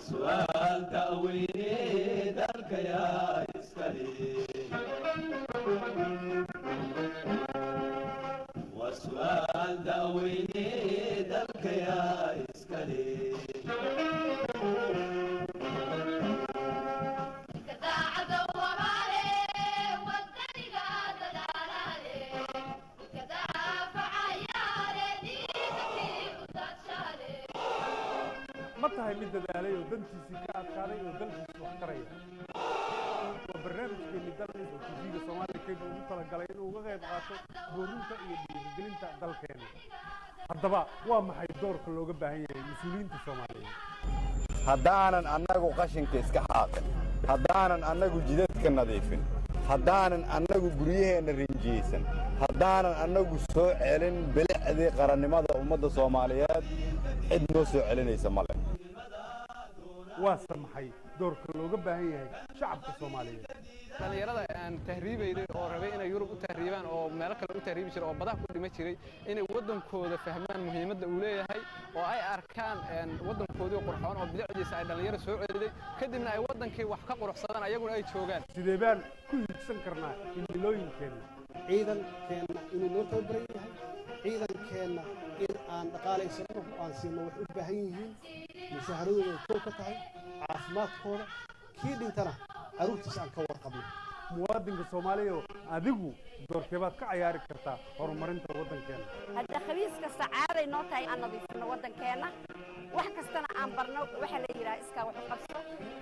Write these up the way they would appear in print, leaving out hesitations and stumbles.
Su'aal da'weyne, dalka yaa iskale? Waa su'aal da'weyne, dalka yaa iskale? Ma tahay mid dadaalay oo dantiisii ka adkaaday oo dalkiisa wax taraya? Waa barnaamijkeenni Daldhis oo TV-ga Soomaaliya Cable ugu talagalay inuu uga qayb qaato boorinta iyo dhiirigelinta dalkeena. Haddaba waa maxay doorka looga baahan yahay mas-uuliyiinta Soomaaliyeed? Haddaanan annagu qashinka iska xaaqin, haddaanan annagu jidadka nadiifin, haddaanan annagu guryaheenna rinjiyeysan, haddaanan annagu soo celin bilicdii qarannimada ummadda Soomaaliyeed, cid noo soo celinaysa male. Waase maxay doorka looga baahan yahay shacabka Soomaaliyeed? Dhallinyarada aan tahriibayday oo rabay inay Yurub u tahriibaan oo meelo kale u tahriibi jiray oo badaha ku dhima jiray, inay waddankooda fahmaan muhiimadda uu leeyahay oo ay arkaan waddankoodii qurxoon oo bilicdiisa ay dhallinyaro soo celiday, kadibna ay waddankii wax ka quruxsadaan, ayaguna ay joogaan. Sidee baan ku hiigsan karnaa himilooyinkeenna? Ciidankeenna inuu noo tababaran yahay, ciidankeenna in aan dhaqaalaysano oo aan siino waxay u baahan yihiin, mushaaharadooda ay kow ka tahay, caafimaadkooda, kii dhintana carruurtiisa aan ka warqabno. Muwaadinka Soomaaliya oo adigu doorkeebaad ka cayaari kartaa horumarinta waddankeena? Hadda khamiis kasta caaday noo tahay aan nadiifino waddankeenna, wax kastana aan barno. Waxaa la yidhaha iskaa wax u qabso.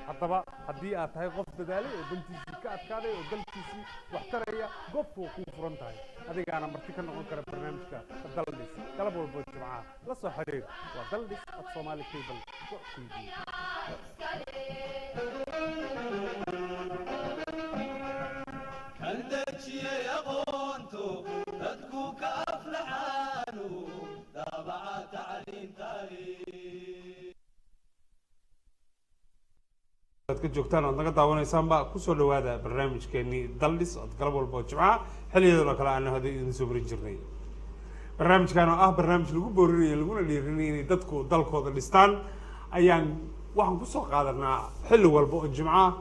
Haddaba haddii aad tahay qof dadaalay oo dantiisii ka adkaaday oo dalkiisii wax taraya, goobtu waa kuu furan tahay, adigaana marti ka noqon kara barnaamijka Daldhis galab walbo Jimcaha. La soo xiriir waa daldhis@somalicable.tv. Kan dejiyey aqoontu dadku ka aflaxaanu daabaca tacliintaali. Aad ka joogtaan oad naga daawanaysaanba, kusoo dhawaada barnaamijkeenii Daldhis ood galab walba oo Jimcaha xilliyadan oo kale aanu hada idin soo marin jirnay. Barnaamijkan oo ah barnaamij lagu boorinayo laguna dhiirinayo inay dadku dalkooda dhistaan ayaan waxaan kusoo qaadanaa xilli walba oo Jimcaha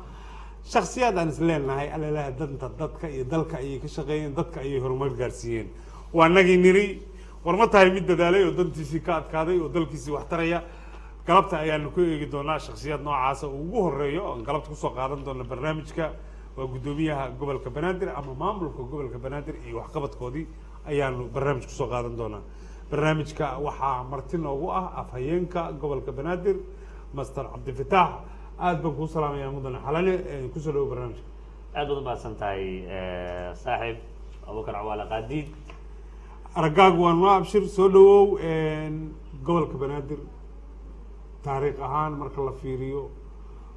shaksiyaad aan is leenahay alalaha danta dadka iyo dalka ayay ka shaqeeyeen, dadka ayay horumar gaarsiiyeen. Waa nagii niri, war ma tahay mid dadaalay oo dantiisii ka adkaaday oo dalkiisii wax taraya? Galabta ayaanu ku eegi doonaa shaksiyaad noocaasa. Uu ugu horeeyo oon galabta kusoo qaadan doona barnaamijka waa guddoomiyaha gobolka Banaadir ama maamulka gobolka Banaadir iyo waxqabadkoodii ayaanu barnaamij kusoo qaadan doonaa. Barnaamijka waxaa marti noogu ah afhayeenka gobolka Banaadir, Master Cabdifataax. Aad baan kuu salaamayaa, mudane Xalane, kusoo dhawo barnaamijka. Aad baad umahadsan tahay, saaxiib Abubakar Cawaale Qaadiid. Aragaagu waa noo abshir, soo dhawow. Gobolka Banaadir taariikh ahaan marka la fiiriyo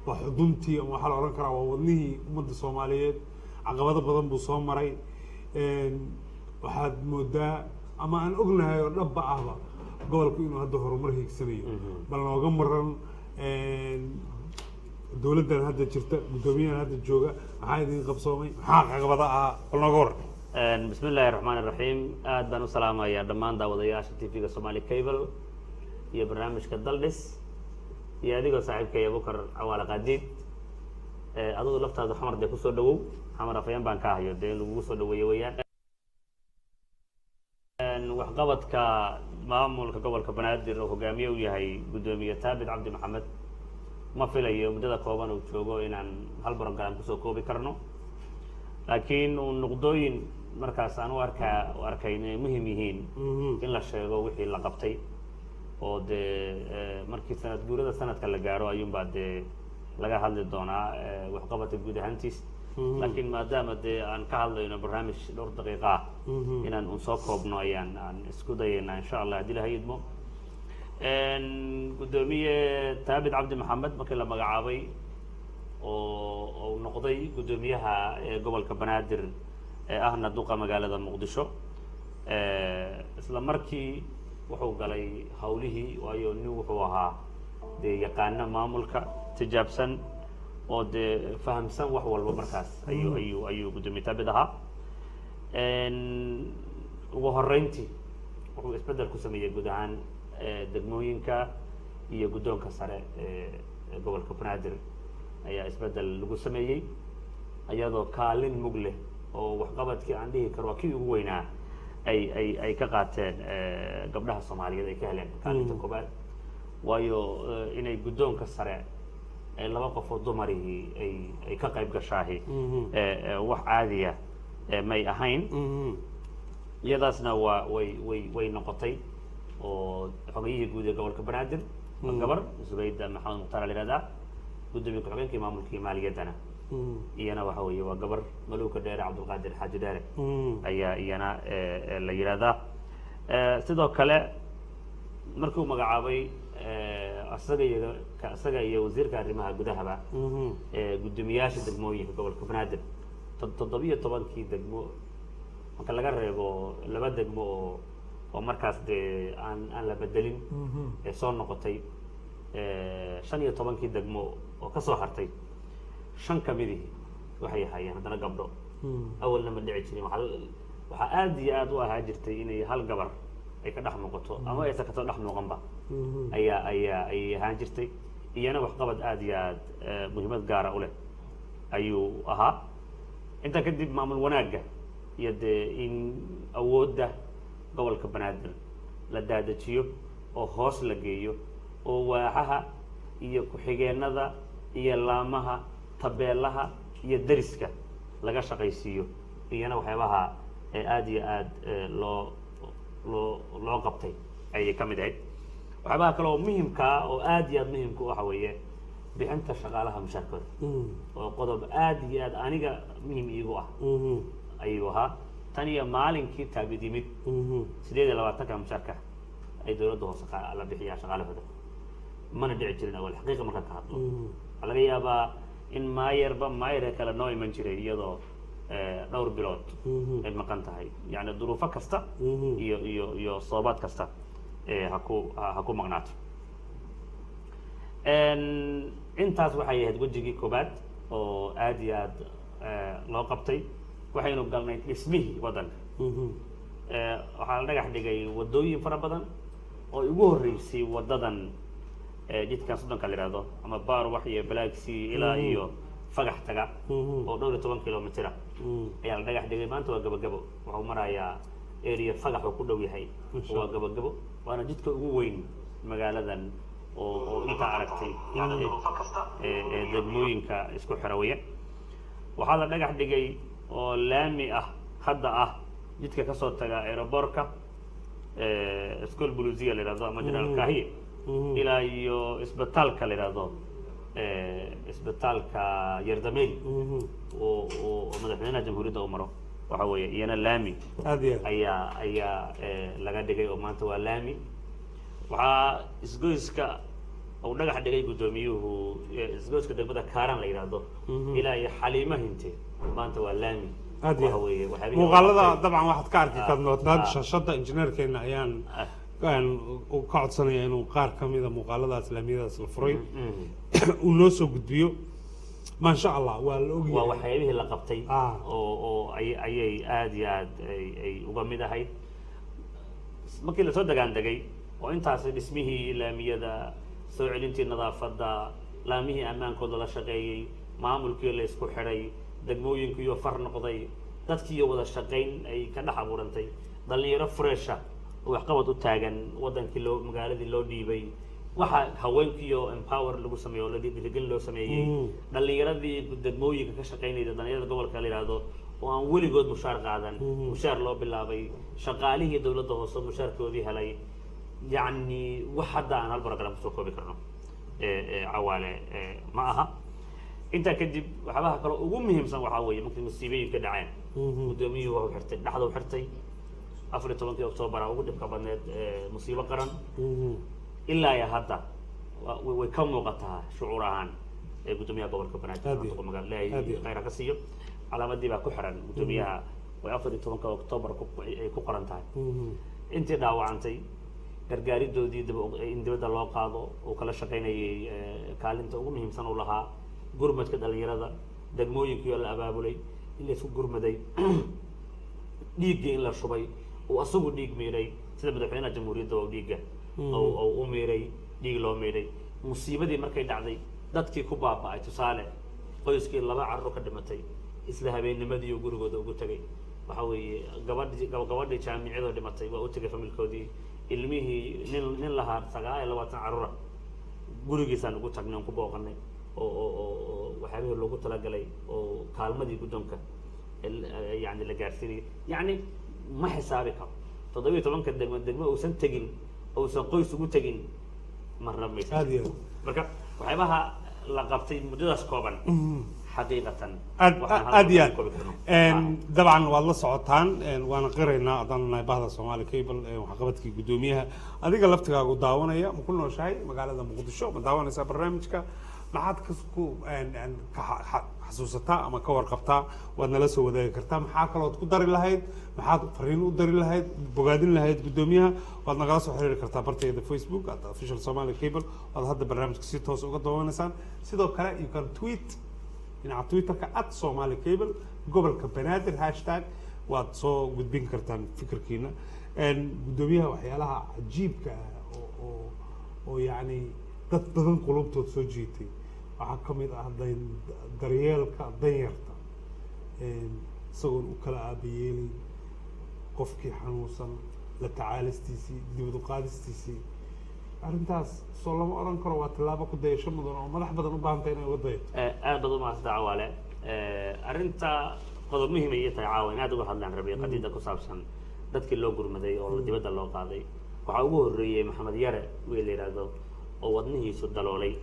waa xuduntii ama waxaa la odhan karaa waa wadnihii ummadda Soomaaliyeed. Caqabado badan buu soo maray. Waxaad moodaa ama aan ognahay oo dhabba ahba gobolku inuu hadda horumar hiigsanayo. Bal nooga maran dowladdan hadda jirta, guddoomiyahan hadda jooga, maxaa idin qabsoomay, maxaa caqabado ahaa? Bal nooga waran. Bismi illaahi raxmaan iraxiim. Aad baan u salaamayaa dhammaan daawadayaasha TV-ga Somali Cable iyo barnaamijka Daldhis iyo adigoo saaxiibkay Abukar Cawaale Qaadiid. Adigu laftaadu Xamar dee kusoo dhawow. Xamar afayeen baan ka hayo dee in lagugu soo dhaweeyo weeyaan. Waxqabadka maamulka gobolka Banaadir oo hogaamiye u yahay guddoomiye Taabit Cabdi Maxamed, ma filayo muddada kooban uu joogo inaan hal program kusoo koobi karno, laakiin uu nuqdooyin markaas aan u arkaa u arkay inay muhim yihiin in la sheego wixii la qabtay oo dee markii sanad guurada sanadka la gaaro ayuunbaa dee laga hadli doonaa waxqabadka guud ahaantiis. Laakiin maadaama dee aan ka hadlayno barnaamij dhowr daqiiqa ah, inaan un soo koobno ayaan aan isku dayaynaa, insha Allah, haddii Ilahay idmo. Guddoomiye Taabit Cabdi Maxamed markii la magacaabay oo uu noqday guddoomiyaha ee gobolka Banaadir ee ahna duqa magaalada Muqdisho, isla markii wuxuu galay hawlihii, waayo nin wuxuu ahaa dee yaqaano maamulka, tijaabsan oo dee fahamsan wax walba. Markaas ayuu guddoomiye Taabit ahaa. Ugu horeyntii wuxuu isbeddel ku sameeyey guud ahaan degmooyinka iyo guddoonka sare ee gobolka Banaadir ayaa isbeddel lagu sameeyey, iyadoo kaalin mug leh oo waxqabadkii aan dhihi karo waa kii ugu weynaa ay ka qaateen gabdhaha Soomaaliyeed, ay ka heleen kaalinta koobaad, waayo inay guddoonka sare ay laba qof oo dumarihii ay ka qayb gashaahi wax caadiya may ahayn. Iyadaasna waa way noqotay oo xogayihii guud ee gobolka Banaadir waa gabar, Zubayda Maxamed Mukhtaar la yihahdaa. Guddoomiye ku-xigeenkii maamulkii maaliyaddana iyana waxa weeye waa gabar, Maluuka Dheere Cabdulqaadir Xaaji Dheere ayaa iyana la yidhahdaa. Sidoo kale markuu magacaabay isaga iyo wasiirka arrimaha gudahaba guddoomiyaasha degmooyinka gobolka Banaadir, 17kii degmo marka laga reebo laba degmo oo markaas dee aan la bedelin ee soo noqotay, 15kii degmo oo kasoo hartay, 5 kamidihii waxay ahaayeen haddana gabdho. Awalna ma dhici jirin, waxaa aad iyo aad u ahaa jirtay inay hal gabar ay ka dhex muuqato ama aysan kasoo dhex muuqanba ayaa ayay ahaan jirtay. Iyana waxqabad aad iyo aad muhiimad gaara u leh ayuu ahaa. Intaa kadib maamul wanaagga iyo dee in awoodda gobolka Banaadir la daadajiyo oo hoos la geeyo oo waaxaha iyo ku-xigeenada iyo laamaha tabeelaha iyo deriska laga shaqaysiiyo, iyana waxyaabaha aad iyo aad loo qabtay ayay ka mid ahayd. Waxyaabaha kale oo muhimkaa oo aad iyo aad muhimka waxa weeye bixinta shaqaalaha mushaarkooda, oo qodob aad iyo aad aniga muhim iigu ah ayuu ahaa. Tan iyo maalinkii Taabid yimid, 28-ka mushaarka ay dowladda hoose la bixiyaa shaqaalahooda, mana dhici jirin awal. Xaqiiqa markaan ka hadlo, waxaa laga yaabaa in maayarba maayarka kale noo iman jiray iyadoo dhowr bilood ay maqan tahay, yani duruufo kasta iyo soobaad kasta ha ku maqnaato. Intaas waxay ahayd wejigii koobaad oo aad iyo aad loo qabtay. Waxaynu galnay dhismihii waddanka. Waxaa la dhagax dhigay waddooyin fara badan oo ugu horreysay waddadan jidkan 30-ka la yihahdo ama Baarwax iyo Balaagsii ilaa iyo Fagax taga oo dhowr iyo toban kilomitira ayaa la dhagax dhigay. Maanta waa gabagabo, wuxuu marayaa area Fagax uu ku dhow yahay, waa gabagabo, waana jidka ugu weyn magaaladan oo intaa aragtay ee degmooyinka isku xira weya. Waxaa la dhagax dhigay oo laami ah hadda ah jidka kasoo taga aeroboorka School Bulusia la yihahdo ama General Kahiye ilaa iyo isbitaalka la yihahdo isbitaalka Yardameli oo madaxweynaha jamhuuriyadda u maro, waxa weeye iyana laami aad iyo aad ayaa laga dhigay oo maanta waa laami. Waxaa isgoyska uu dhagax dhigay guddoomiyuhu isgoyska degmada Kaaran la yidhaahdo ilaa iyo Xaliimo Hinte, maanta waa laami. Aad iyo waxa aad. weeye waxyaabihii Muuqaalada uu qabtay. Dabcan waxaad ka arki kartaan shaashadda. Injineerkeena ayaan aan u ka codsanaya inuu qaar ka mida muuqaaladaas laamiyadaas la furay uu noo soo gudbiyo. Maasha Allah, waa la waa ogyahay waxyaabihii la qabtay oo ayay aad iyo aad ay uga mid ahayd. Markii lasoo dagaan degay oo intaasi dhismihii laamiyada, soo celintii nadaafadda, laamihii ammaankooda la shaqeeyey, maamulkii la isku xidhay, degmooyinkiiyo far noqday, dadkiiyo wada shaqayn ay ka dhex abuurantay, dhalinyaro fresha oo waxqabad u taagan wadankii loo magaaladii loo dhiibay, waxa haweenkiiyo empower lagu sameeyo oo la dhiirigelin loo sameeyey, dhalinyaradii degmooyinka ka shaqaynayda, dhalinyarada gobolka la yidhaahdo oo aan weligood mushaar qaadan mushaar loo bilaabay, shaqaalihii dowladda hoose mushaarkoodii helay, yacni wax hadda aan hal program kusoo koobi karno Cawaale ma aha. Intaa kadib waxyaabaha kale ugu muhiimsan waxaa weeye markii musiibooyinka dhaceen, guddoomiyuhu wuxuu xirtay, dhexda u xirtay 14-kii Oktoobar ugu dhibka badneed musiibo qaran. Ilaa iyo hadda way ka muuqataa shucuur ahaan ee guddoomiyaha gobolka Banaadir. Aad iyo Magaalo Ilaahay aad iyo khayr ha ka siiyo. Calaamadii baa ku xiran guddoomiyaha, way 14-ka Oktoobar ay ku qoran tahay. Intii dhaawacantay gargaaridoodii in dibadda loo qaado uu kala shaqaynayay, kaalinta ugu muhiimsan uu lahaa gurmadka dhalinyarada degmooyinkii oo la abaabulay, in la isku gurmaday, dhiiggii in la shubay uu asagu dhiig miiray sida madaxweynaha jamhuuriyadda oo dhiigga oo u miiray, dhiig loo miiray musiibadii markay dhacday. Dadkii ku baaba'ay, tusaale qoyskii laba carruur ka dhimatay, isla habeennimadii uu gurigooda ugu tegay. Waxa weeye gabadhii, gabadhii jaamicadoo dhimatay waa u tegay familkoodii. Ilmihii nin lahaa 29 carruura gurigiisaan ugu tagnay oon ku booqanay oo waxyaabihii loogu talagalay oo kaalmadii guddoonka yani la gaarsiinayay. Yacni ma xisaabi karo 17-ka degmo, degmo uusan tegin, uusan qoys ugu tegin marna maysan. Aad iyo aad. Marka waxyaabaha la qabtay muddadaas kooban xaqiiqatan aad waxaan hal aad iyo mar aad koobi karno. Dabcan waad la socotaan, waana qiraynaa haddaan nahay bahda Soomaali Cable waxqabadkii guddoomiyaha. Adiga laftigaagu daawanaya, ma ku nooshahay magaalada Muqdisho? Ma daawanaysaa barnaamijka? Maxaad ka ku ka xasuusataa ama ka warqabtaa? Waad nala soo wadaagi kartaa. Maxaa kalood ku dari lahayd? Maxaad fariin u dari lahayd, bogaadin lahayd guddoomiyaha? Waad nagala soo xiriiri kartaa bartayda Facebook @OfficialSomaliCable. Waad hadda barnaamijka si toos uga daawanaysaan. Sidoo kale you can tweet dhinaca Twitterka @SomaliCable gobolka Banaadir hashtag, waad soo gudbin kartaan fikirkiina. Guddoomiyaha waxyaalaha cajiibka ah oo yacni dad badan qulubtood soo jiitay waxaa ka mid ah daryeelka danyarta, isagoon u kala aabayeelin qofkii xanuunsan, la tacaalistiisii, dibad u qaadistiisii. Arrintaas soo lama odhan karo waa tallaabo ku dayasho mudan oo madax badan u baahantay inay uga dayato? Aad baad u mahadsantahay, Cawaale. Arrinta qodob muhiim ay ii tahay caawa in aad uga hadlaan rabay, qadiyadda ku saabsan dadkii loo gurmaday oo dibadda loo qaaday. Waxaa ugu horreeyey Maxamed Yare, wiil la yidhaahdo oo wadnihiisu daloolay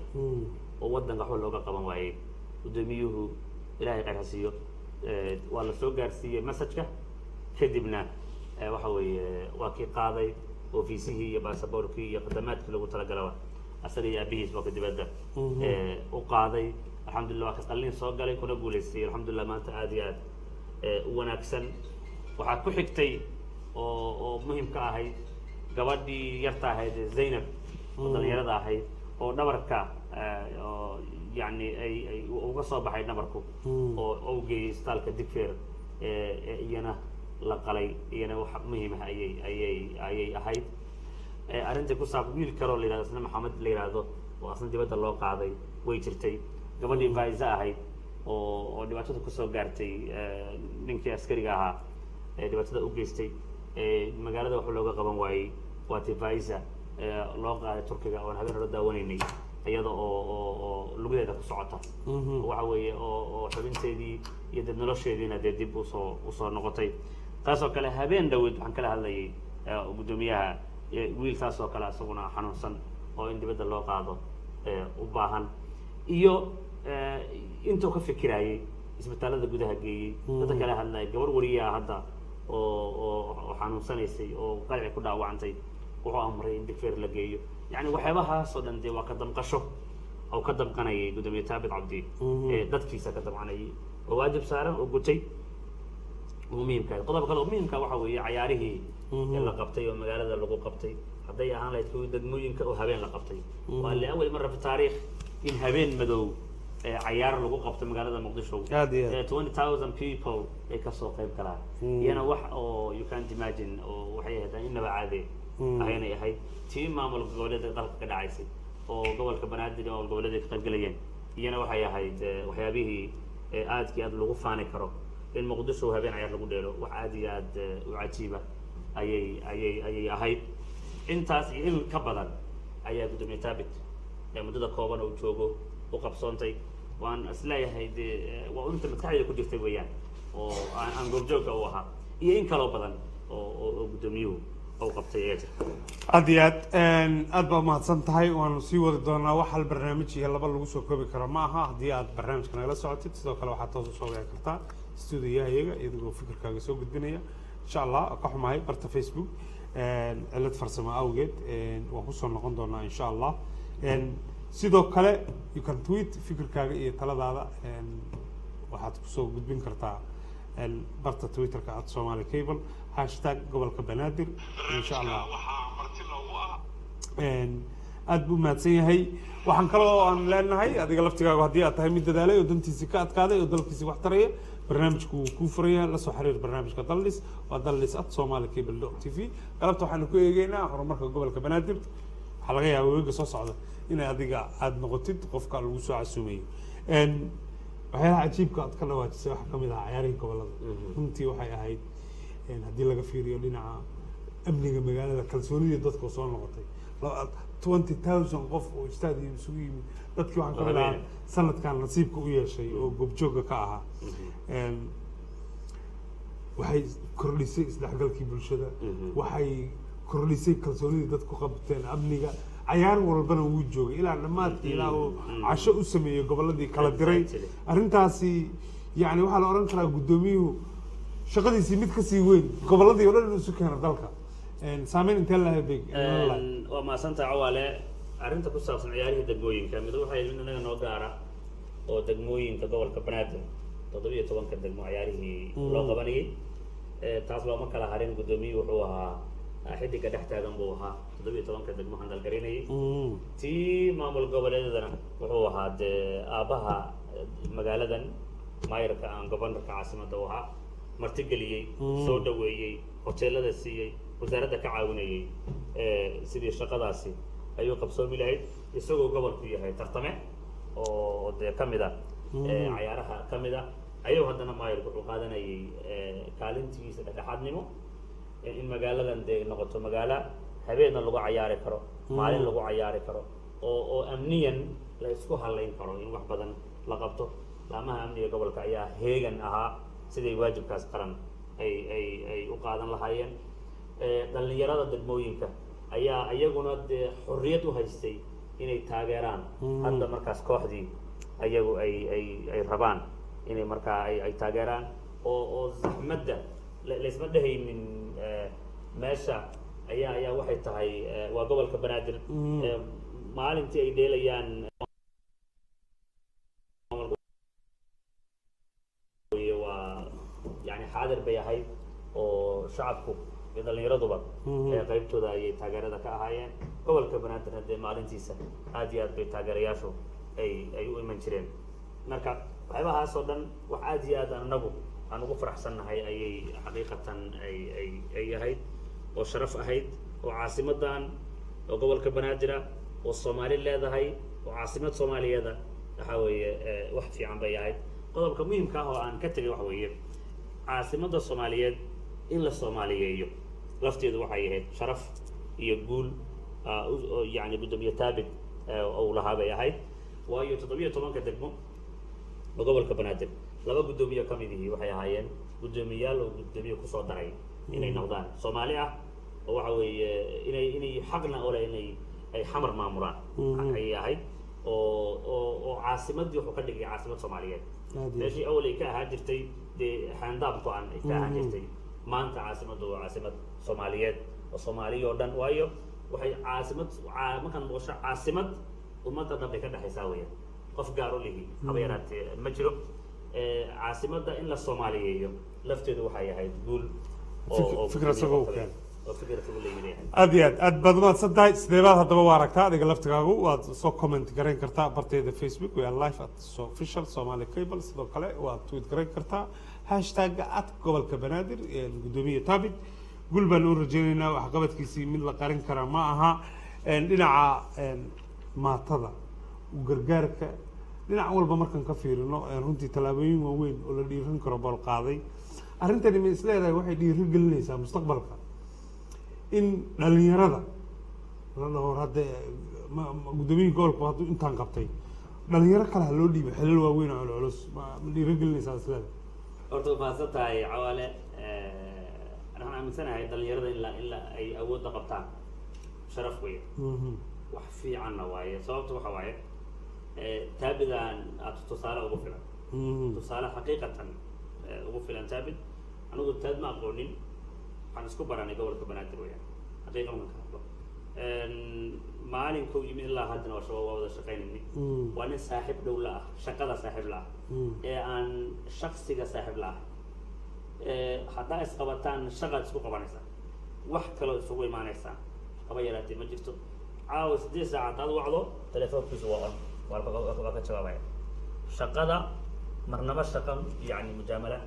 oo waddanka waxba looga qaban waayey. Guddoomiyuhu, Ilaahay khayr ha siiyo, waa la soo gaarsiiyey messageka, kadibna waxa weeye waa kii qaaday ofiisihii iyo baasaboorkii iyo khadamaadkii lagu talagalaba, asaga iyo aabihiis waa ka dibadda u qaaday. Alxamdulillah, waa ka qalliin soo galay kuna guulaystay. Alxamdulillah, maanta aad iyo aad u wanaagsan. Waxaa ku xigtay oo muhiim ka ahayd gabadhii yarta ahayd ee Zaynab oo dhalinyarada ahayd oo dhabarka oo yacni ay uga soo baxay dhabarku oo u geeyey isbitaalka Digfeer ee iyana la qalay. Iyana wax muhiim ah ayay ahayd. Arrintii ku saabsan wiil kaloo la yidhahdo isna Maxamed la yidhaahdo oo asna dibadda loo qaaday way jirtay. Gabadhii Faiza ahayd oo dhibaatada kusoo gaartay ninkii askariga ahaa ee dhibaatada u geystay ee magaalada wax looga qaban waayey, waa tii Faiza loo qaaday Turkiga oon habeen hore daawanaynay iyada oo lugaheeda ku socota. Waxa weeye oo xubinteedii iyo dee nolosheediina dee dib usoo noqotay. Taasoo kale habeen dhaweyd waxaan kala hadlayay guddoomiyaha wiil saas oo kale isaguna xanuunsan oo in dibadda loo qaado u baahan iyo intuu ka fikirayay isbitaalada gudaha geeyey, dadka kala hadlayay. Gabar wariyaa hadda oo xanuunsanaysay oo qalci ku dhaawacantay, wuxuu amray in Digfeer la geeyo. Yani waxyaabahaas oo dhan dee waa ka damqasho oo ka damqanayay guddoomiye Taabit Cabdi ee dadkiisa ka damqanayay oo waajib saaran oo gutay oo muhiimka ah. Qodob kale oo muhiimka waxa weeye cayaarihii ee la qabtay oo magaalada lagu qabtay, hadday ahaan lahayd kuwii degmooyinka oo habeen la qabtay. Waa liawal mara fi taariikh in habeen madow ee cayaar lagu qabto magaalada Muqdisho Aad iyo aad. ee 20,000 people ay kasoo qayb galaan. Iyana wax oo you can't imagine oo waxay ahayd aan inaba caadi ahaynay ahayd. Tii maamul goboleedka dalka ka dhacaysay oo gobolka Banaadir oo goboleedka ka qayb galayeen, iyana waxay ahayd waxyaabihii aadkii aad lagu faani karo in Muqdisho habeen cayaar lagu dheelo. Wax aad iyo aad u cajiiba ayay ahayd. Intaas iyo in ka badan ayaa guddoomiye Taabit ee muddada kooban uu joogo u qabsoontay. Waan isleeyahay dee waa inta maskaxdayda ku jirtay weeyaan oo aan goobjoogka u ahaa iyo in kaloo badan oo guddoomiyuhu uu qabtay ayaa jirta. Aad iyo aad, aad baa umahadsan tahay. Waanu sii wadi doonaa. Wax hal barnaamij iyo laba lagu soo koobi karo ma aha. Haddii aad barnaamijka nagala socotid, sidoo kale waxaad toos usoo wici kartaa stuudiyaha iyaga iyadigoo fikirkaaga soo gudbinaya, insha Allah. Ka xumahay barta Facebook cilad farsamo awgeed, waan kusoo noqon doonaa, insha Allah. Sidoo kale you can tweet fikirkaaga iyo taladaada, waxaad kusoo gudbin kartaa barta Twitterka @SomaliCable #gobolka Banaadir, insha Allah. Aad buu mahadsan yahay. Waxaan kaloo aan leenahay, adiga laftigaagu haddii aad tahay mid dadaalay oo dantiisii ka adkaaday oo dalkiisii wax taraya, barnaamijku wuu kuu furaya. La soo xiriir barnaamijka Daldhis, waa daldhis@somalicable.tv. Galabta waxaanu ku eegeynaa horumarka gobolka Banaadir. Waxaa laga yaabaa weega soo socda In adiga aada noqotid qofka lagu soo casuumayo. Waxyaalaha cajiibka aad ka dhawaajisay waxaa kamid ahaa cayaarihii gobolada. Runtii waxay ahayd, haddii laga fiiriyo dhinaca amniga magaalada, kalsoonidii dadka oo soo noqotay, 20,000 qof oo stadium isugu yimid. Dadkii waxaan kamid ahaa sanadkan nasiibka u yeeshay oo goobjooga ka ahaa. Waxay kordhisay isdhexgalkii bulshada, waxay kordhisay kalsoonidii dadku qabteen amniga. Cayaar walbana wuu joogay ilaa dhammaadkii, ilaa uu casho u sameeyey gobolladii kala diray. Arrintaasi yani waxaa la odhan karaa guddoomiyuhu shaqadiisii mid kasii weyn, gobolladii oo dhan inuu isu keeno dalka. Saameyn intee lahayd bay? Waa mahadsantaha, Cawaale. Arrinta ku saabsan ciyaarihii degmooyinka, mid waxay mid inaga noo gaara oo degmooyinka gobolka Banaadir, 17-ka degmo ciyaarihii loo qabanayay. Taas looma kala harin. Guddoomiyuhu wuxuu ahaa xidiga dhex taagan buu ahaa, 17-ka degmo handalgarinayay. Tii maamul goboleedadana wuxuu ahaa dee aabbaha magaaladan, maayarka aan gobornarka caasimadda u ahaa, martigeliyey, soo dhaweeyey, hoteelada siiyey, wasaaradda ka caawinayay sidii shaqadaasi ayuu qabsoomi lahayd, isagoo gobolku yahay tartame oo dee kamid ah cayaaraha kamid ah ayuu haddana maayarku wuxuu qaadanayay kaalintiisa dhexdhexaadnimo in magaaladan dee noqoto magaalo habeenna lagu cayaari karo, maalin lagu cayaari karo, oo amniyan la isku halayn karo, in wax badan la qabto. Laamaha amniga gobolka ayaa heegan ahaa siday waajibkaas qaran ay u qaadan lahaayeen. Dhallinyarada degmooyinka ayaa iyaguna dee xorriyad u haystay inay taageeraan hadda markaas kooxdii ayagu ay rabaan inay markaa ay taageeraan, oo zaxmadda laysma dhehaynin. Meesha ayaa waxay tahay waa gobolka Banaadir. Maalintii ay dheelayaan waa yani xaadir bay ahayd, oo shacabku iyo dhallinyaraduba qaybtooda ayay taageerada ka ahaayeen. Gobolka Banaadirna dee maalintiisa aad iyo aad bay taageerayaashu ay u iman jireen. Marka waxyaabahaas oo dhan wax aad iyo aad anagu aan ugu faraxsannahay ayay xaqiiqatan ay ahayd, oo sharaf ahayd, oo caasimadan oo gobolka Banaadir ah oo Soomaali leedahay oo caasimad Soomaaliyeeda waxa weeye wax fiican bay ahayd. Qodobka muhiimka ah oo aan ka tegay waxa weeye caasimadda Soomaaliyeed in la soomaaliyeeyo lafteedu waxay ahayd sharaf iyo guul yani guddoomiye Taabit uu lahaa bay ahayd, waayo 17-ka degmo oo gobolka Banaadir laba guddoomiye ka mid ihi waxay ahaayeen guddoomiyayaal oo guddoomiye kusoo daray inay noqdaan Soomaali ah, oo waxa weeye inay xaqna ole inay ay Xamar maamulaan ayay ahayd, oo caasimaddii wuxuu ka dhigay caasimad Soomaaliyeed. Meeshii awal ay ka ahaan jirtay dee xaandaab go-an ay ka ahaan jirtay, maanta caasimaddu waa caasimad Soomaaliyeed oo Soomaaliya oo dhan, waayo waxay caasimad markaan maqasho caasimad ummadda dhan bay ka dhexaysaa weeyaan, qof gaar u lihi haba yaraatee ma jiro. Caasimadda in la soomaaliyeeyo lafteedu waxay ahayd guul oo Fikir isagoo u keenay. Oo fikir isagoo la yimid ay ahayd. Aad iyo aad aad baad umahadsan tahay. Sidee baad haddaba u aragtaa adiga laftigaagu? Waad soo comment garayn kartaa barteeda Facebook, we are live at so official Somali Cable. Sidoo kale waad tweet garayn kartaa hashtagga @gobolkaBanaadir guddoomiye Taabit. Gul baan u rajaynaynaa, waxqabadkiisii mid la qarin karaa ma aha. Dhinaca maatada u gargaarka, dhinac walba markaan ka fiirino, runtii tallaabooyin waaweyn oo la dhiiran karo bool qaaday. Arrintani ma isleedahay waxay dhiiri gelinaysaa mustaqbalka in dhalinyarada la dhaho hadda guddoomiyihii gobolku hadduu intaan qabtay, dhalinyaro kale ha loo dhiibo xilal waaweyn oo culculus? Ma dhiirigelinaysaa isleeda? Horta waa mahadsan tahay, Cawaale. Waxaan aaminsanahay dhalinyarada in la ay awoodda qabtaan sharaf weeye, wax fiicanna waaye. Sababta waxa waaye Taabidaan aad tusaale ugu filan, tusaale xaqiiqatan ugu filan Taabid. Anigu Taabid ma aqoonin, waxaan isku baranay gobolka Banaadir weeyaan. Xaqiiqa markaan ka hadlo, maalinkuu yimid ilaa haddana waa wada shaqaynayni. Waa nin saaxiib dhow la ah shaqada, saaxiib la ah ee aan shaksiga saaxiib la ah. Haddaa isqabataan shaqaad isku qabanaysaa, wax kaloo isugu imaanaysaa haba yaraatee ma jirto. Caawa 8 saac haddaad wacdo, telefoonkiisu waa on, waa ka jawaabaya. Shaqada marnaba shaqa yani mujaamala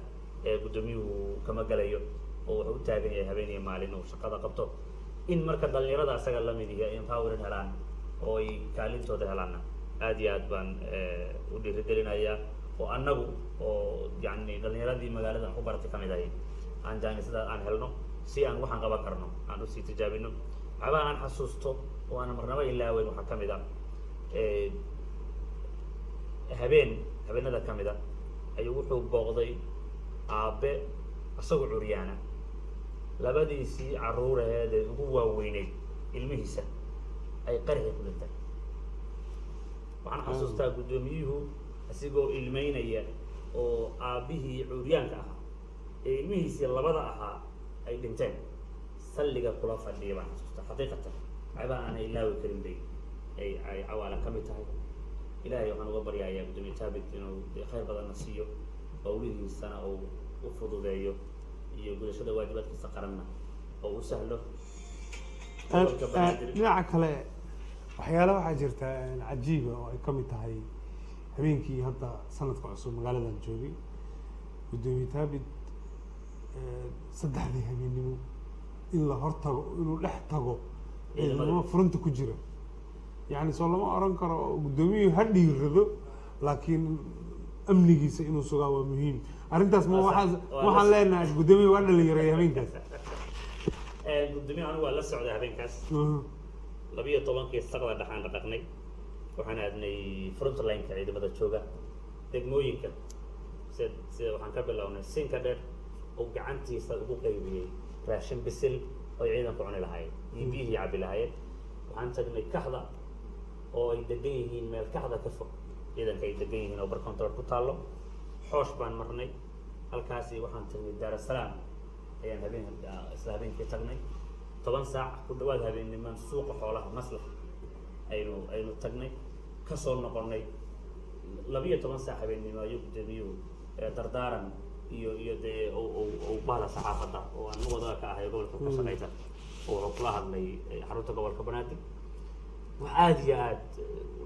ee guddoomiyuhu kama galayo, oo wuxuu u taagan yahay habeen iyo maalin uu shaqada qabto. In marka dhalinyarada asaga lamid yihi ay empowering helaan. Oo ay kaalintooda helaana aad iyo aad baan u dhiirigelinayaa, oo annagu oo yacni dhalinyaradii magaalada aan ku baratay kamid ahay aan jaanisada aan helno si aan waxaan qaban karno aan usii tijaabino. Waxyaabaha aan xasuusto oo aan marnaba ilaaweyn waxaa kamid ah habeen habeenada kamid a ayuu wuxuu booqday aabe isagoo curyaana, labadiisii carruuraheed ee ugu waaweyneyd ilmihiisa ay qarixii ku dhinteen. Waxaan xasuustaa guddoomiyuhu isigoo ilmeynaya oo aabbihii curyaanka ahaa ee ilmihiisii labada ahaa ay dhinteen salliga kula fadhiya baan xasuustaa. Xaqiiqatan waxyaabaha aanay ilaawi karin bay ay Cawaala ka mid tahay. Ilaahay waxaan uga baryayaa guddoomiye Taabit inuu dee khayr badanna siiyo, howlihiisana uu u fududeeyo iyo gudashada waajibaadkiisa qaranna oo u sahlo. Gobolka Banaadir. Dhinaca kale, waxyaala waxaa jirta cajiiba oo ay ka mid tahay habeenkii hadda sanadka cusub magaaladan joogay guddoomiye Taabit 3dii habeennimo in la hortago, inuu dhex tago ciidamada furunta ku jira. Yacni soo lama oran karo guddoomiyuhu ha dhiirado, laakiin amnigiisa inuu sugaa waa muhiim arrintaas. Ma waxaa waxaan leenahay guddoomiye waa dhalinyareeyay habeenkaas. Guddoomiye anigu waa la socday habeenkaas. 12kii saqda dhexaan dhaqaqnay, waxaan aadnay frontline-ka ciidamada jooga degmooyinka. Sida waxaan ka bilownay Sinka Dheer oo gacantiisa ugu qaybiyey raashin bisil oo ay ciidanku cuni lahaayeen iyo biyihii cabi lahaayeen. Waxaan tagnay Kaxda oo ay degan yihiin, meel Kaxda ka fog ciidanka ay degan yihiin oo bar control ku taallo. Xoosh baan marnay halkaasi. Waxaan tagnay Daarasalaam ayaan habeen isla habeenkii tagnay, 10 saac ku dhawaad habeennimaan suuqa xoolaha Maslax aynu tagnay, kasoo noqonnay 12 saac habeennimo. Ayuu guddoomiyuhu dardaaran iyo dee uu bahda saxaafadda oo aan wadaga ka ahay gobolka ka shaqeysa oo wuxuu kula hadlay xarunta gobolka Banaadir. Wax aada iyo aad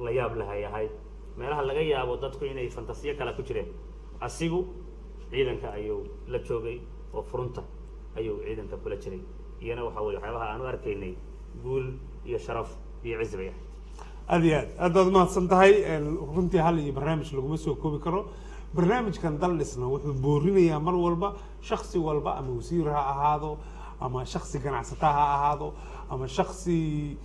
la yaab lahay ahayd, meelaha laga yaabo dadku inay fantasiyo kale ku jireen. Asigu ciidanka ayuu la joogay oo furunta ayuu ciidanka kula jiray. Iyana waxa weye waxyaabaha aan u arkaynay guul iyo sharaf iyo cizi bay ahayd. Aad iyo aad aad baad umahadsan tahay. Runtii hal iyo barnaamij laguma soo koobi karo. Barnaamijkan Daldhisna wuxuu boorinayaa mar walba shaksi walba, ama wasiir ha ahaado, ama shaksi ganacsata ha ahaado, ama shaksi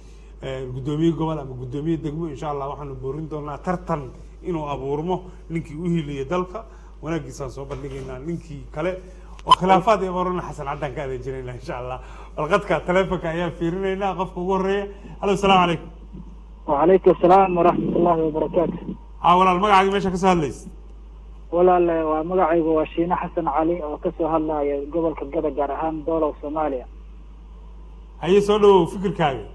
guddoomiye gobol ama guddoomiye degmo. Insha Allah waxaanu boorin doonaa tartan inuu abuurmo. Ninkii u hiliya dalka wanaagiisaan soo bandhigaynaa, ninkii kale oo khilaafaad iyo orana Xasan Caddaan ka adeejinayna insha Allah. Balqadka taleefonka ayaan fiirinaynaa qofka ugu horeeya. Halo, asalaamu calaykum. وعليكم السلام ورحمة الله وبركاته. Haa walaal, magacaaga, meesha kasoo hadlaysa? Walaal, waa magacaygu waa Shiine Xasan Cali oo kasoo hadlaya gobolka Gada, gaar ahaan Doolow, Soomaaliya. Haye, soo dhawow, fikirkaaga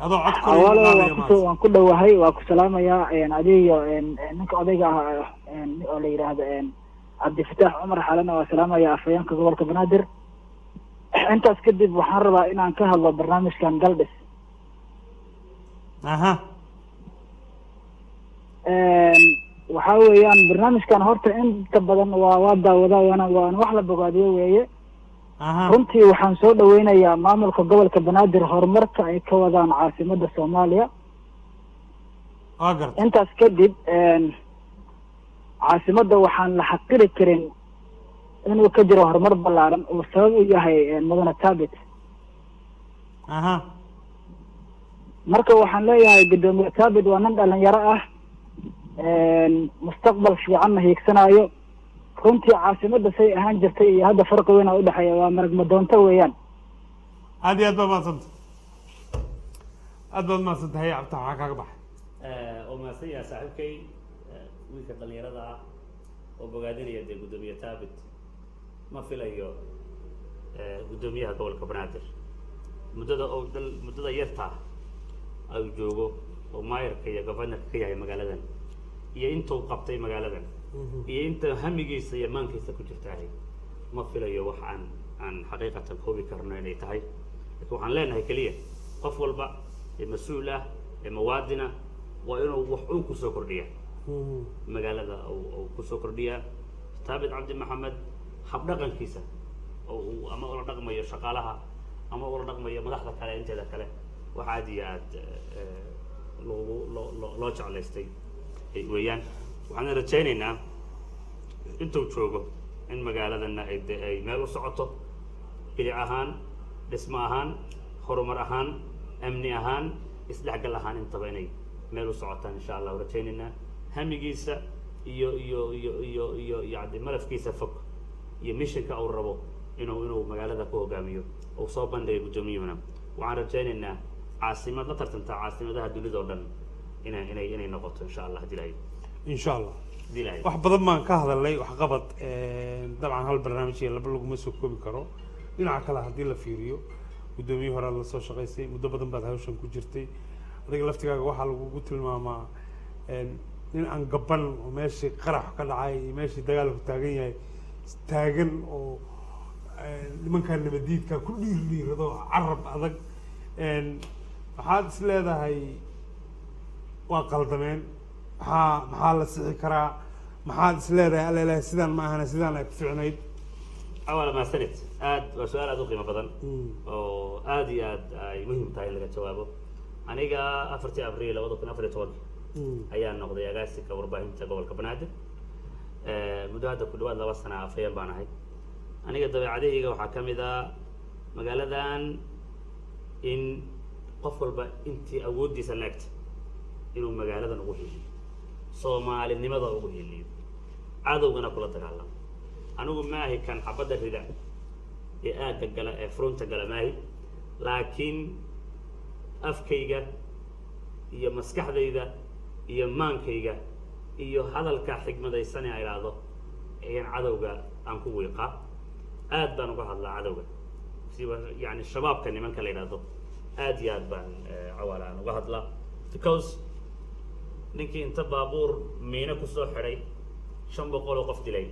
adoo cod kor Walaal, qaadaya. waan kusoo waan ku dhowahay, waa ku salaamayaa adiga iyo ninka odayga ah oo la yidhaahdo Cabdifataax Cumar Xalana. Waa salaamaya afhayeenka gobolka Banaadir. Intaas kadib, waxaan rabaa inaan ka hadlo barnaamijkan Daldhis. Waxaa weeyaan barnaamijkan horta inta badan waa daawadaa, waana wax la bogaadiyo weeye. Runtii waxaan soo dhaweynayaa maamulka gobolka Banaadir horumarka ay ka wadaan caasimada Soomaaliya. Waa garta. Intaas kadib, caasimadda waxaan la xaqiri karin inuu ka jiro horumar ballaaran uu sabab u yahay mudane Taabit. Marka waxaan leeyahay guddoomiye Taabit waa nin dhalinyaro ah, mustaqbal fiicanna hiigsanaayo. Runtii caasimadda say ahaan jirtay iyo hadda farqi weyn aa udhexeeya, waa marag madoonto weeyaan. Aad iyo aad baad mahadsanta, aad baad mahadsan tahay. Cabta, waxaa kaaga baxay? Oo mahadsan yahay saaxiibkay, wiilka dhalinyarada ah oo bogaadinaya dee guddoomiye Taabit. Ma filayo guddoomiyaha gobolka Banaadir muddada oo dal muddada yartaa ay joogo oo maayarka iyo governorka ka yahay magaaladan iyo intuu qabtay magaaladan iyo inta hamigiisa iyo maankiisa ku jirtaahay, ma filayo wax aan xaqiiqatan koobi karno inay tahay. Laakiin waxaan leenahay keliya qof walba ee mas-uul ah ee muwaadina waa inuu wax uun kusoo kordhiya magaalada, uu kusoo kordhiyaa. Taabit Cabdi Maxamed habdhaqankiisa oo uu ama ula dhaqmayo shaqaalaha ama ula dhaqmayo madaxda kale inteeda kale, wax aad iyo aad loogu loo loo loo jeclaystay weeyaan. Waxaan rajaynaynaa intuu joogo in magaaladana ay de ay meel u socoto, bilic ahaan, dhismo ahaan, horumar ahaan, amni ahaan, isdhexgal ahaan, intaba inay meel u socotaan insha Allahu rajaynaynaa. Hamigiisa iyo yacni malafkiisa fog iyo missionka uu rabo inuu magaalada ku hogaamiyo uu soo bandhigay guddoomiyuhuna, waxaan rajaynaynaa caasimad la tartantaa caasimadaha dunida oo dhan inay noqoto insha Allah hadii Ilaahay Insha Allah. hadii Ilaahay. Wax badan baan ka hadalnay waxqabad. Dabcan hal barnaamij iyo laba laguma soo koobi karo. Dhinaca kale haddii la fiiriyo, guddoomiye horaad la soo shaqaysay, muddo badan baad hawshan ku jirtay. Adiga laftigaaga waxaa lagugu tilmaamaa nin aan gaban oo meeshii qarax ka dhacay iyo meeshii dagaalku taagan yahay taagan, oo nimankaa nabadiidka ku dhiirliirado, carab adag. Waxaad is leedahay waa qaldameen, maxaa la sixi karaa? Maxaad is leedahay alla ilahay sidaan ma ahana, sidaan ay ku fiicnayd? Awala mahadsanid. Aad waa su-aal aad u qiimo badan oo aad iyo aad ay muhiim tahay in laga jawaabo. Aniga 4-tii Abriil 2014 ayaa noqday agaasinka warbaahinta gobolka Banaadir. Muddo hadda ku dhawaad 2 sana afhayeen baan ahay. Aniga dabeecadahayga waxaa ka mid ah magaaladan in qof walba intii awooddiisa leegta inuu magaaladan ugu heliyo, soomaalinimada ugu heliyo, cadowgana kula dagaalamo. Anigu maahi kan xabadda rida ee aagga gala ee furunta gala maahi, laakiin afkayga iyo maskaxdayda iyo maankayga iyo hadalka xigmadaysan ee idhaahdo ayaan cadowga aan ku wiiqaa. Aad baan uga hadlaa cadowga, siba yani shabaabka nimanka la yidhaahdo aad iyo aad baan cawaala aan uga hadlaa, because ninkii inta baabuur miino kusoo xidhay 500 oo qof dilay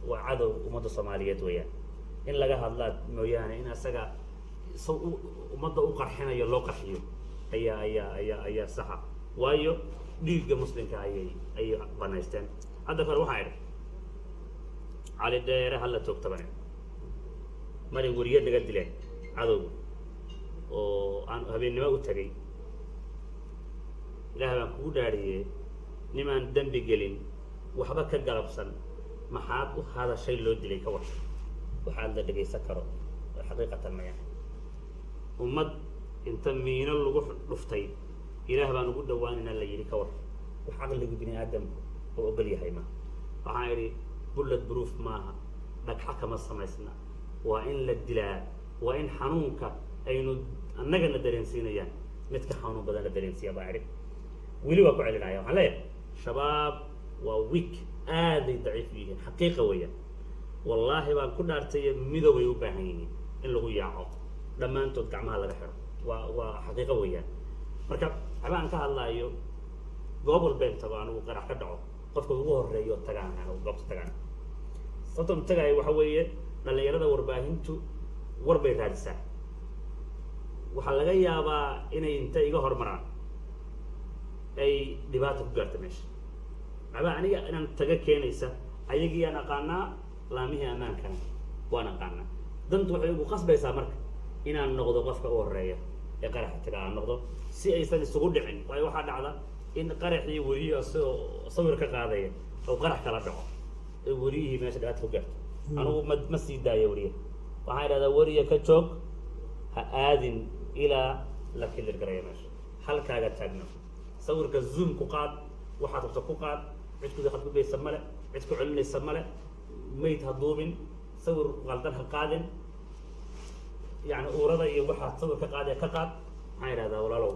waa cadow ummadda Soomaaliyeed weeyaan. In laga hadlaa mooyaane in asaga ummadda u qarxinayo loo qarxiyo ayaa saxa, waayo dhiigga muslimka ayay banaysteen. Hadda kale waxaan idhi Cali Dheere hala toogtabane maray weriye naga dileen cadowga oo aan habeennimo u tagay. Ilaah baan kugu dhaariyey, nimaan dembi gelin, waxba ka galabsan, maxaad u hadashay loo dilay? Ka war, waxaad la dhegaysan karo oo xaqiiqatan maya. Ummad inta miino lagu dhuftay Ilaah baan ugu dhawaanayna la yidhi, ka war, wax caqliga bini aadamku oo ogol yahay ma. Waxaan idhi bullet proof maaha, dhagxa kama samaysna, waa in la dilaa, waa in xanuunka aynu annagana dareensiinayaan mid ka xanuun badan la dareensiiya baan idhi. Weli waa ku celinaya. Waxaan leeyahay shabaab waa weak, aaday daciif u yihiin, xaqiiqa weeyaan. Wallaahi baan ku dhaartay, midoway u baahan yihiin in lagu yaaco, dhammaantood gacmaha laga xiro, waa xaqiiqo weeyaan. Marka waxba aan ka hadlaayo, goob walbeen tago anigu qarax ka dhaco, qofka ugu horeeyo tagaan anigu goobta tagaan. Sababta tagaaya waxa weeye dhalinyarada warbaahintu war bay raadisaa. Waxaa laga yaabaa inay inta iga hormaraan ay dhibaata ku gaarto meesha. Waxba aniga inaan taga keenaysa, ayagii aan aqaanaa, laamihii ammaankana waan aqaanaa. Dantu waxay ugu qasbaysaa marka inaan noqdo qofka u horeeya ee qaraxa taga aan noqdo, si aysan isugu dhicin. Waayo waxaa dhacda in qaraxii weriyo isagoo sawir ka qaadaya oo qarax kala dhaco ee weriyihii meesha dhibaata ku gaarto. Anigu ma sii daayo weriya. Waxaan idhahdaa weriya ka joog, ha aadin ilaa la clear garaya meesha, halkaaga taagno, sawirka zoom ku qaad, waxaad rabto ku qaad, cid ku xadgudbaysa male, cid ku celinaysa male, mayd ha duubin, sawir qaldan ha qaadin, yani uurada iyo waxaad sawir ka qaadaya ka qaad. Maxaan idhahdaa, walaalow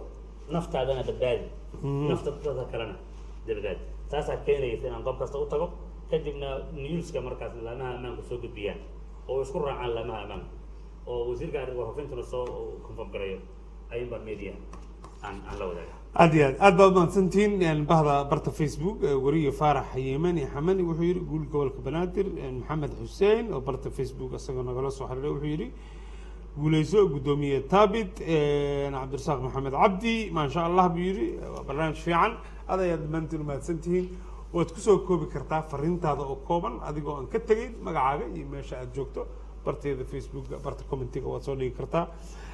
naftaadana badbaadi, nafta dadka kalena badbaadi. Taasaa keenaysa inaan goob kasta u tago, kadibna newska markaas laamaha ammaanku soo gudbiyaan oo isku raacaan laamaha ammaanku oo wasiirka arrin warfafintuna soo confirm gareeyo, ayuun baan media aan la wadaaga. Aad iyo aad aad baad umahadsantihiin bahda barta Facebook. Weriye Faarax Yeemani Xamani wuxuu yidhi guul gobolka Banaadir. Maxamed Xuseen oo barta Facebook isagoo nagala soo xiriiray wuxuu yidhi guuleyso guddoomiye Taabit. Cabdirasaaq Maxamed Cabdi, maasha Allah buu yidhi, waa barnaamij fiican. Aad ayaad dhammaantiin umahadsantihiin. Waad kusoo koobi kartaa fariintaada oo kooban adigoo aan ka tegayn magacaaga iyo meesha aad joogto. Barteeda Facebooka, barta commentiga waad soo dhigi kartaa.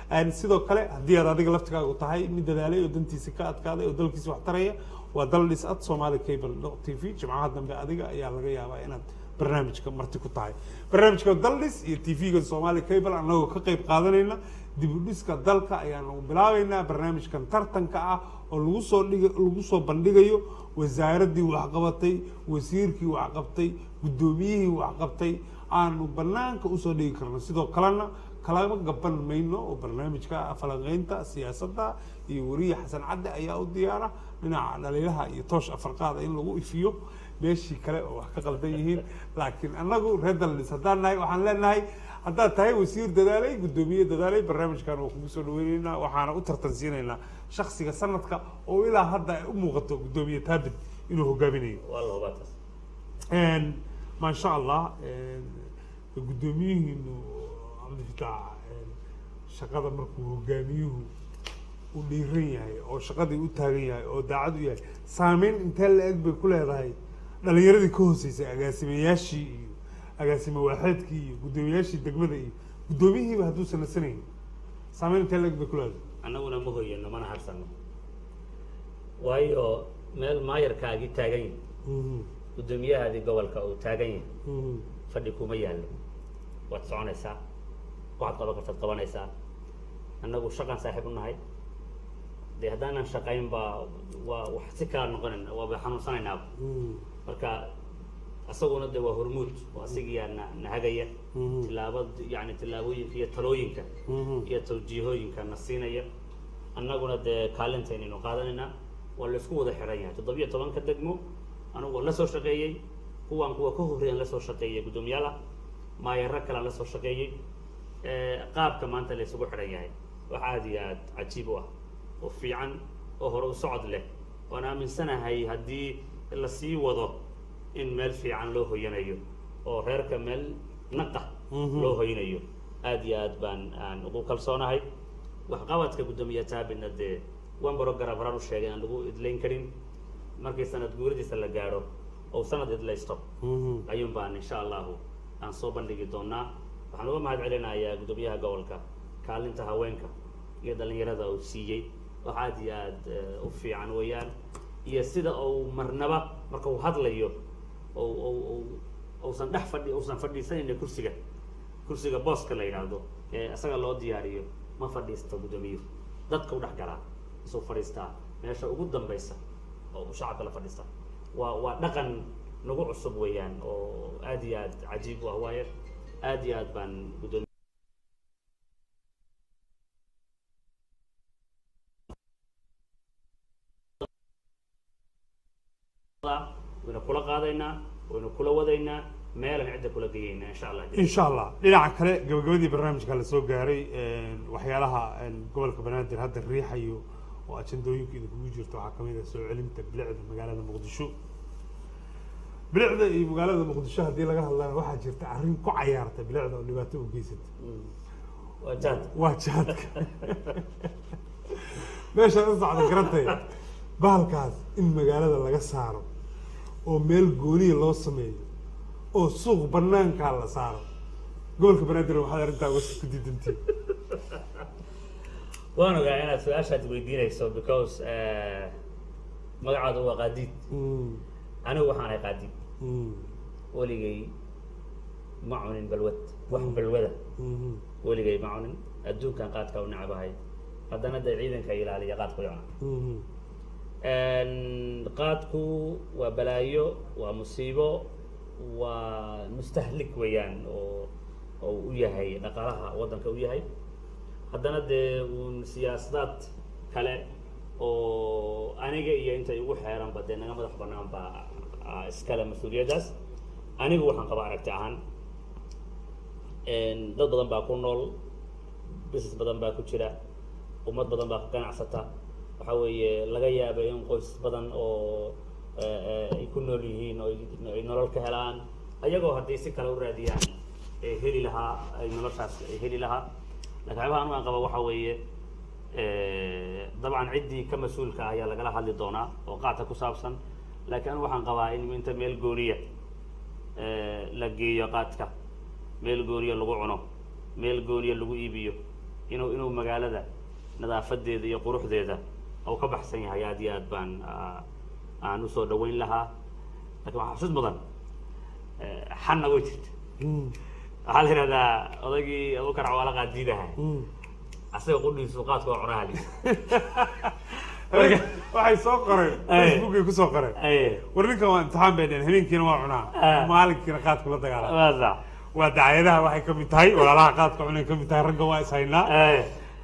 Sidoo kale haddii aad adiga laftigaagu tahay mid dadaalay oo dantiisa ka adkaaday oo dalkiisa wax taraya, waa daldhis@somalicable.tv. Jimcaha dambe adiga ayaa laga yaabaa inaad barnaamijka marti ku tahay. Barnaamijka Daldhis iyo TV-ga Somali Cable, annagoo ka qayb qaadanayna dib u dhiska dalka, ayaanu bilaabeynaa barnaamijkan tartanka ah oo lagu soo dhig lagu soo bandhigayo wasaaraddii waxqabatay, wasiirkii waxqabtay, guddoomiyihii waxqabtay aanu banaanka usoo dhigi karno. Sidoo kalena kalama gaban mayno oo barnaamijka falanqeynta siyaasadda iyo weriye Xasan Cadde ayaa u diyaara dhinaca dhaliilaha iyo toosh afarqaada in lagu ifiyo meeshii kale oo wax ka qaldan yihiin. Laakiin annagu reer Daldhis haddaan nahay, waxaan leenahay haddaad tahay wasiir dadaalay, guddoomiye dadaalay, barnaamijkan waa kugu soo dhaweyneynaa, waxaana u tartansiinaynaa shaksiga sanadka oo ilaa hadda ay u muuqato guddoomiye Taabit inuu hogaaminayo. Waa la hubaa taas. Maasha Allah, guddoomiyihiinu Cabdifitaax, shaqada markuu hogaamiyuhu u dhiiran yahay oo shaqadii u taagan yahay oo daacad u yahay, saameyn intee la eg bay ku leedahay dhalinyaradii ka hooseysay, agaasimayaashii iyo agaasime waaxeedkii iyo guddoomiyaashii degmada iyo guddoomiyihiiba hadduusan nasanayn, saameyn intee la eg bay ku leedahay? Annaguna ma hoyano mana harsano, waayo meel maayarkaagii taagan yahay, guddoomiyahaadii gobolka uu taagan yahay, fadhi kuma yaallo, waad soconaysaa, waxaad qaban kartaad qabanaysaa. Annagu shaqaan saaxiib u nahay. Dee haddaanan shaqayn baa waa wax si kala noqonayna, waaba xanuunsanaynaaba. Marka asaguna de waa hormuud oo asigiyaa na nahagaya tilaabad, yani tillaabooyinka iyo talooyinka iyo tawjiihooyinka na siinaya. Annaguna dee kaalintaynaynu qaadanaynaa. Waa laisku wada xiran yahay 17-ka degmo. Anigu waan la soo shaqeeyey kuwaan, kuwa ka horreeyaan la soo shaqeeyey, guddoomiyaal ah, maayaro kalean la soo shaqeeyey. Qaabka maanta la isugu xidhan yahay wax aada iyo aad cajiib u ah oo fiican oo hore u socod leh, oon aaminsanahay haddii la sii wado in meel fiican loo hoyanayo oo reerka meel naqa loo hoynayo. Aada iyo aad baan aan ugu kalsoonahay waxqabadka guddoomiye Taabitna. Dee one program horaan u sheegay aan lagu idlayn karin. Markii sanad guuradiisa la gaadho oo sanad idlaysto ayuun baan insha Allahu aan soo bandhigi doonaa. Waxaan uga mahad celinayaa guddoomiyaha gobolka kaalinta haweenka iyo dhalinyarada uu siiyey, wax aad iyo aad u fiican weeyaan, iyo sida uu marnaba marka uu hadlayo uusan dhex fadhi uusan fadhiisanayna kursiga booska la yidhaahdo ee isaga loo diyaariyo ma fadhiisto guddoomiyuhu. Dadka u dhex galaa, isuu fadhiistaa meesha ugu dambaysa oo uu shacabka la fadhiista. Waa dhaqan nagu cusub weeyaan oo aad iyo aad cajiib u ah waaye. Aad iyo aad baan guddoomiy waynu kula qaadaynaa, waynu kula wadaynaa, meelan cidda kula geyeynaa insha Allah. Insha Allah. Dhinaca kale, gabagabadii barnaamijka la soo gaaray, waxyaalaha gobolka Banaadir hadda riixayo oo ajandooyinka idinkugu jirto waxaa kamid ah soo celinta bilicda magaalada Muqdisho. Bilicda iyo magaalada Muqdisho haddii laga hadlana, waxaa jirta arrin ku cayaarta bilicda oo dhibaato u geysata. Waa jaad. Waa jaadka. Meeshaan u socda garantay, bahalkaas in magaalada laga saaro oo meel gooniya loo sameeyo oo suuq banaankaa la saaro gobolka Banaadir, waxaad arrintaa uga ku diidantiin? Waan ogaa inaad su-aashaad weydiinayso because magacaadu waa Qaadiid. Anigu waxaan ahay Qaadiid. Weligay ma cunin balwad, wax balwada weligay ma cunin. Adduunkan qaadka u necabahay, haddana dee ciidanka ilaaliya qaadku cuna. Qaadku waa balaayo, waa musiibo, waa mustahlik weeyaan oo u yahay dhaqaalaha waddanka u yahay. Haddana dee uun siyaasadaad kale oo aniga iyo inta igu xeeranba dee naga madax banaan baa iskale mas-uuliyaddaas. Anigu waxaan qabaa aragti ahaan, dad badan baa ku nool, business badan baa ku jira, ummad badan baa ka ganacsata. Waxa weeye laga yaaba in qoys badan oo ay ku nool yihiin oo ay nolol ka helaan, ayagoo haddii si kale u raadiyaan ay heli lahaa, ay noloshaas ay heli lahaa. Lakin waxyaabaha anigu aan qaba waxa weeye, dabcan ciddii ka mas-uulka ah ayaa lagala hadli doonaa oo qaadka ku saabsan, laakiin anigu waxaan qabaa in inta meel gooniya la geeyo qaadka, meel gooniya lagu cuno, meel gooniya lagu iibiyo. Inuu magaalada nadaafadeeda iyo quruxdeeda uu ka baxsan yahay aad iyo aad baan aan usoo dhaweyn lahaa. Laakiin waxaa xusid mudan, xanna way jirta. Waxaa la yidhahdaa odaygii Abukar Cawaala Qaadiidaha, asaga qudhiisu qaadka waa cunaha li. Waxay soo qoreen Facebookay kusoo qoreen, war ninkan waa imtixaan bay dheen, habeenkiina waa cunaa, maalinkiina qaadku la dagaalama. Waa dacaayadaha, waxay ka mid tahay walaalaha qaadka cunay ka mid tahay. Ragga waa is haynaa,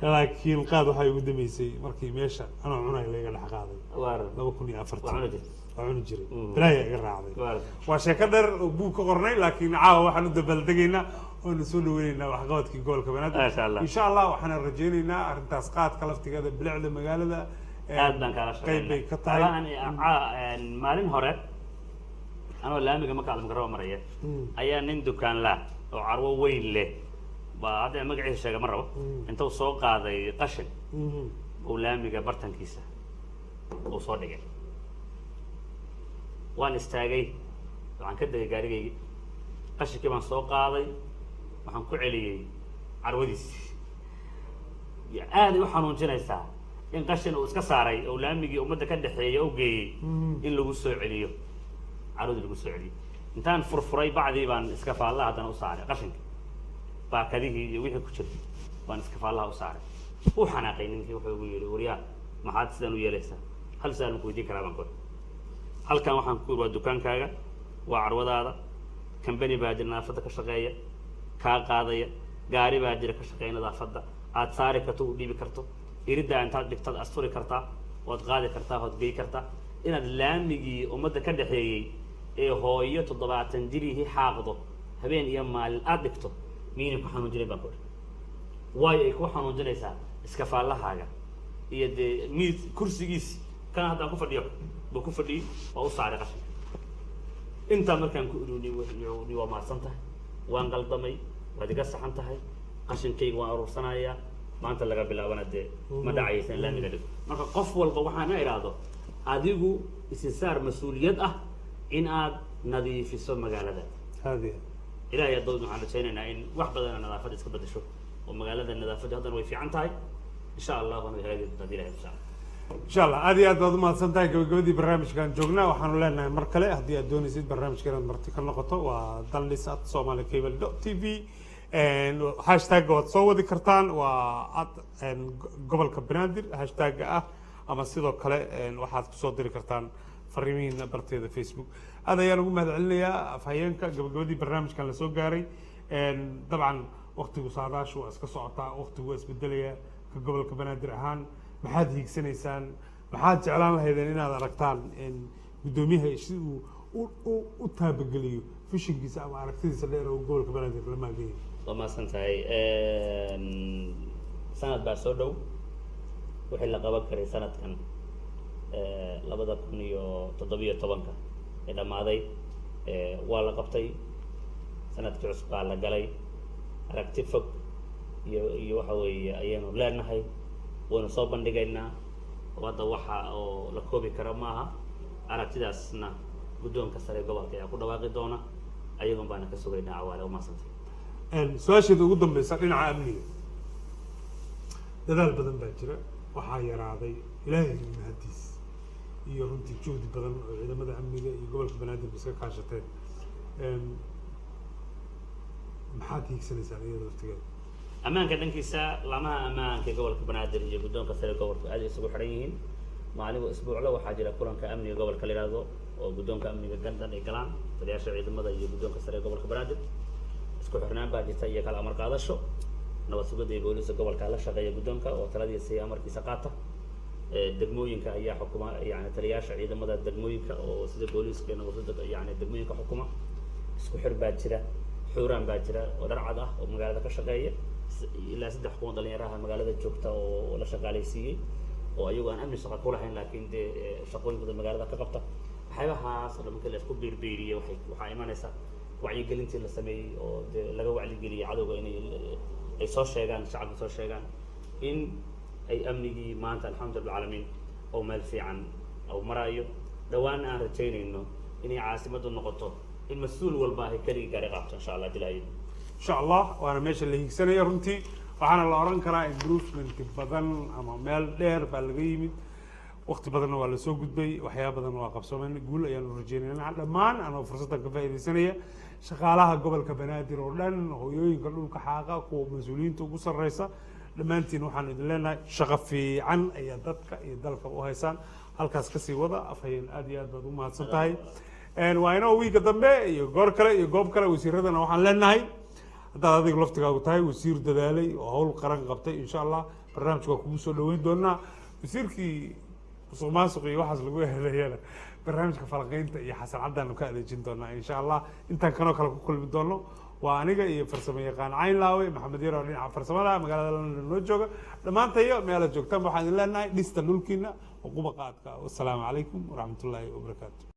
laakiin qaad waxay ugu dambeysay markii meesha anoo cunay layga dhex qaaday 2004-tii. Waa cuni jiray, balaaya iga raacday. Waa sheeko dheer oo buug ka qornay, laakiin caawa waxaan u dabaaldegaynaa oonu soo dhaweynaynaa waxqabadkii gobolka Banaadir. Insha Allah waxaana rajaynaynaa arrintaas qaadka laftigeeda bilicda magaalada aad baan kaala qayb bay ka tahay. Maalin hore anoo laamiga Maka Almukarama maraya ayaa nin dukaanlaa oo carwo weyn leh baa, hadda magaciisa sheega ma rabo, intuu soo qaaday qashin uu laamiga bartankiisa uu soo dhigay. Waan istaagay, waxaan ka degay gaarigaygii, qashinkii baan soo qaaday, waxaan ku celiyey carwadiisii. Aaday u xanuunjinaysaa in qashin uu iska saaray oo laamigii ummadda ka dhexeeya u geeyey in lagu soo celiyo carwadii, lagu soo celiyo. Intaan furfuray bacdii baan iska faallaha haddana u saaray qashinka, baakadihii iyo wixii ku jiray baan iska faallaha u saaray. Wuu xanaaqay ninkii, wuxuu igu yidhi, waryaa, maxaad sidaan u yeelaysaa? Hal su-aal ma ku weydiin karaa baan kori. Halkan waxaan ku yidhi waa dukaankaaga, waa carwadaada, kambani baa jira nadaafadda ka shaqeeya kaa qaadaya, gaari baa jira ka shaqeeya nadaafadda, aad saari karto, u dhiibi karto, iriddaa intaad dhigtaad asturi kartaa, waad qaadi kartaa, waad gey kartaa. Inaad laamigii ummadda ka dhexeeyey ee hooyo 70 jirihii xaaqdo habeen iyo maalin aad dhigto, miyayna ku xanuunjinayn baan ku idhi? Waayo ay ku xanuunjinaysaa iskafaallahaaga iyo dee miis kursigiis kan haddaan ku fadhiyo buu ku fadhiyey, waa u saaray qashinka. Intaa markaan ku idhi, waa mahadsan tahay, waan qaldamay, waad iga saxan tahay, qashinkayga waan aruursanayaa, maanta laga bilaabana dee ma dhacaysa in laamiga dhigo. Marka qof walba waxaana idhaahdo, adigu isisaar mas-uuliyad ah in aad nadiifiso magaalada. Ilahay adood waxaan rajaynaynaa in wax badan nadaafadda iska bedesho oo magaalada nadaafaddu haddana way fiican tahay, insha Allah waana hagaagi doontaa ilahay insha Allah. Insha Allah. Aad iyo aad baad umahadsan tahay. Gabagabadii barnaamijkan joognaa. Waxaanu leenahay mar kale, haddii aad doonaysid barnaamijka inaad marti ka noqoto, waa daldhis@somalicable.tv. Hashtagga waad soo wadi kartaan, waa @gobolkaBanaadir hashtagga ah, ama sidoo kale waxaad kusoo diri kartaan fariimihiina barteeda Facebook. Aad ayaan ugu mahad celinayaa afhayeenka. Gabagabadii barnaamijkan lasoo gaaray. Dabcan waktigu saadaashu waa iska socotaa, waktigu waa isbedelayaa. Ka gobolka Banaadir ahaan maxaad hiigsanaysaan? Maxaad jeclaan lahaydeen inaad aragtaan guddoomiyaha si uu u taabageliyo visionkiisa ama aragtidiisa dheer oo gobolka Banaadir la maagaya? Waa mahadsan tahay. Sanad baa soo dhow. Wixii la qaban karay sanadkan 2017-ka ee dhammaaday waa la qabtay. Sanadkii cusub baa la galay. Aragti fog iyo waxa weeye ayaynu leenahay, waynu soo bandhigaynaa. Hadda waxa oo la koobi kara maaha. Aragtidaasna guddoonka sare gobolka ayaa ku dhawaaqi doona, ayagun baana ka sugaynaa. Cawaale, waa mahadsantay. Su-aasheeda ugu dambeysa, dhinaca amniga dadaal badan baa jira, waxaa yaraaday Ilaahay mahadiis iyo runtii juhdi badan oo ciidamada amniga iyo gobolka Banaadir ba iska kaashateen. Maxaad hiigsanaysaan iyada laftigeeda? Ammaanka dhankiisa, laamaha ammaanka ee gobolka Banaadir iyo guddoonka sare gobolku aad ay isugu xiran yihiin. Maalin isbuucla waxaa jira kulanka amniga gobolka la yihahdo oo guddoonka amniga gandan ay galaan taliyaasha ciidamada iyo guddoonka sare ee gobolka Banaadir. Isku xirnaan baa jirta iyo kala amar qaadasho. Nabad sugidda iyo booliska gobolka la shaqeeya guddoonka oo taladiisa iyo amarkiisa qaata. Degmooyinka ayaa xukuma, yani taliyaasha ciidamada degmooyinka oo sida booliiska iyo nabad sugidda, yani degmooyinka xukuma. Isku xir baa jira, xuuraan baa jira oo dharcad ah oo magaalada ka shaqeeya. Ilaa 3000 oo dhalinyaraha magaalada joogta oo la shaqaaleysiiyey oo ayagu aan amni shaqa ku lahayn, laakiin dee shaqooyin badan magaalada ka qabta. Waxyaabahaas oo dhan marka la isku biirbiiriyey, waxaa imanaysa wacyigelintii la sameeyey oo dee laga wacyigeliyey cadowga inay ay soo sheegaan, shacabka soo sheegaan, in ay amnigii maanta alxamdu rabbil oo meel fiican oo maraayo. Dhowaan aan rajaynayno inay caasimaddu noqoto in mas-uul walba ay keligii gaari qaato, insha Allah dilaayo. Insha Allah, waana meesha la hiigsanayo runtii. Waxaana la oran karaa improvement badan ama meel dheer baa laga yimid, waqti badanna waa lasoo gudbay, waxyaaba badan waa qabsoomeen, guul ayaanu rajeynayna dhammaan. Anoo fursaddan ka faa'iidaysanaya, shaqaalaha gobolka Banaadir oo dhan, hooyooyinka dhulka xaaqa, kuwa mas-uuliyiinta ugu sarreysa, dhammaantiin waxaanu idin leenahay shaqo fiican ayaa dadka iyo dalka u haysaan, halkaas kasii wada. Afhayeen, aad iyo aad baad u mahadsan tahay. Waa inoo wiigga dambe iyo goor kale iyo goob kale. Wasiiradana waxaan leenahay, haddaad adiga laftigaagu tahay wasiir dadaalay oo hawl qaran qabtay, insha Allah barnaamijka waa kugu soo dhaweyn doonaa. Wasiirkii musuq maasuq iyo waxaas lagu eedeeyana barnaamijka falanqeynta iyo Xasan Caddaanu ka adeejin doonaa, insha Allah. Intaan kanoo kale ku kulmi doono, waa aniga iyo farsamo yaqaan Cayn Laawe Maxamed Yar oo dhinaca farsamada magaalada London noo jooga. Dhammaantayo meelaad joogtaan waxaan idin leenahay dhista dhulkiina oo quba qaadka. Wasalaamu calaykum waraxmatullaahi wabarakaatu.